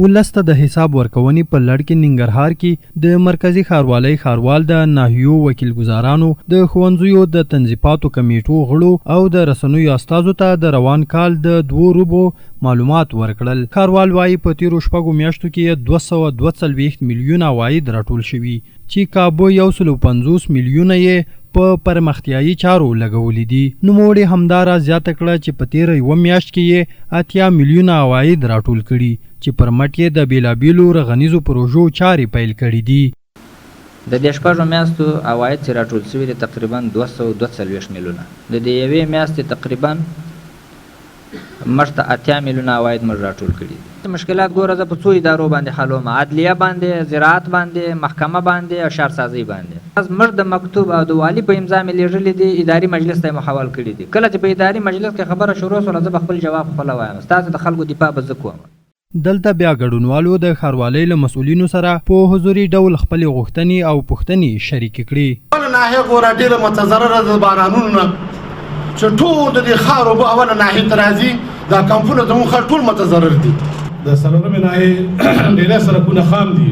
ولس ته د حساب ورکونې په لړ کې ننګرهار کې د مرکزي ښاروالۍ ښاروال د ناحیو وکیلګذارانو، د ښوونځیو د تنظیفاتو کمېټو غړو او د رسنیو استازو ته د روان کال د دوو ربعو معلومات ورکړل. ښاروال وايي، په تېرو شپږو میاشتو کې یې 242 میلیونه عواید راټول شوي، چې کابو 150 میلیونه یې په پرمختیايي چارو لګولي دي. نوموړي همداراز زیاته کړه چې په تېره یوه میاشت کې یې 80 میلیونه عواید راټول کړي چې پر مټ یې د بېلابېلو رغنیزو پروژو چارې پیل کړې دي. د دې شپږو میاشتو عواید چې راټول شوي دي تقریباً 242 میلیونه، د دې یوې میاشتې تقریباً موږ ته 80 میلیونه عواید موږ راټول کړي دي. مشکلات ګوره زه په څو ادارو باندې حلوم، عدلیه باندې، زراعت باندې، محکمه باندې او ښارسازۍ باندې. موږ د مکتوب او د والي په امضا مې لېږلي دي، اداري مجلس ته یې محول کړي دي. کله چې په اداري مجلس کې خبره شروع شوله زه به خپل جواب خپله وایم، ستاسو د خلکو دفاع به زه کوم. دلته بیا ګډونوالو د ښاروالۍ له مسؤلینو سره په حضوري ډول خپلې غوښتنې او پوښتنې شریکې کړې. اوله ناحیه ګوره ډېره متضرره ده د بارانونو نه، چې ټول د دې ښار اوبه اوله ناحیې ته راځي، دا کمپونه زموږ ښار ټول متضرر دي. د څلورمې ناحیې ډېری سړکونه خام دي،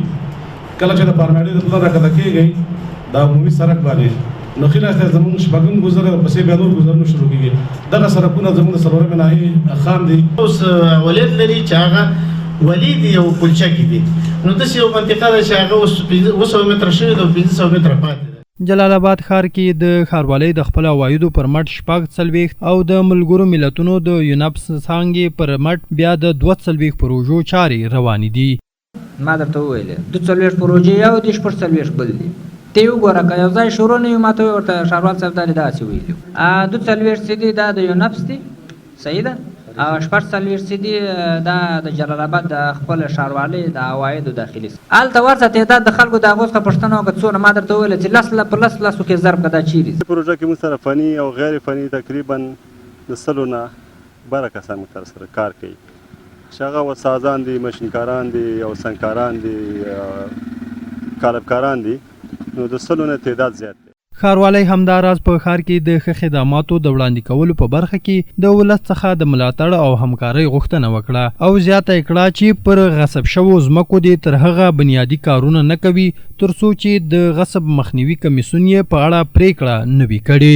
کله چې د پارماډې د پله راکښته کېږئ دا عمومي سړک باندې نو ښي لاس ته زموږ شپږم ګذر او پسې بیا نور ګذرونه شروع کېږي، دغه سړکونه زموږ د څلورمې ناحیې خام دي. اوس ولید لري چې هغه ولید یو کلچه کې دي، نو داسې یو منطقه ده چې هغه اوس 700 متره شوې ده او 500 متره پاتې ده. جلال اباد ښار کې د ښاروالۍ د خپلو عوایدو پر مټ 46 او د ملګرو ملتونو د یونپس څانګې پر مټ بیا د 42 پروژو چارې روانې دي. ما درته وویلې 42 پروژې یو دي، 46 بل دي، ته یې وګوره که یو ځای شروع نه وي ما ته ووایه ورته ښاروال صاحب دا دې داسې ویلي وو. 42 چې دي دا د یونپس دي، صحیح ده، او 46 چې دي دا د جلال اباد د خپل ښاروالۍ د عوایدو داخلي. هلته ورته تعداد د خلکو د هغو څخه پوښتنه وکړه څونه، ما درته وویل چې لس په لس لسو کې ضرب که دا چیرې ځي. پروژه کې موږ سره فني او غیر فني تقریبا د سلو نه بره کسان موږ سره کار کوي، چې هغه وسازان دي، ماشینکاران دي او سنګکاران دي، قالبکاران دي، نو د سلو نه تعداد زیات دی. ښاروالۍ همداراز په ښار کې د ښه خدماتو د وړاندې کولو په برخه کې د ولس څخه د ملاتړ او همکارۍ غوښتنه وکړه او زیاته یې کړه چې پر غصب شوو ځمکو دې تر هغه بنیادي کارونه نه کوي تر څو چې د غصب مخنیوي کمیسیون یې په اړه پرېکړه نه وي کړې.